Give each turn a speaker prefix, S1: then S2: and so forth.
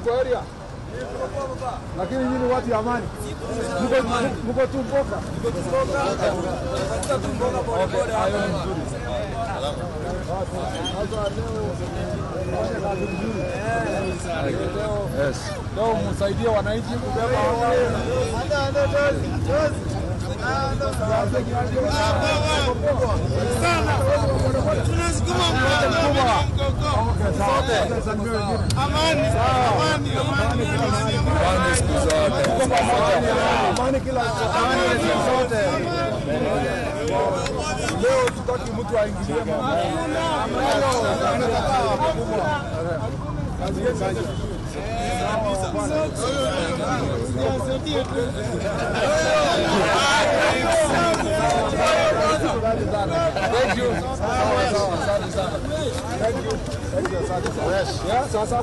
S1: Mko area? Lakini nyinyi watu ya amani. Mko tu mboka.
S2: Mko tu mboka. Tunatafuta tu mboka pole pole hapa.
S1: Sasa leo fanya kazi nzuri.
S3: Yes.
S1: Leo msaidie wananchi kubeba.
S4: Tunasukuma sote. Amani, amani, amani.
S3: Amani siku zote.
S1: Amani kila sote. Leo tutaki mtu aingilie mambo. Thank you. Sawa sawa, asante sana. Thank you. Thank you, asante sana. Yeah, sasa.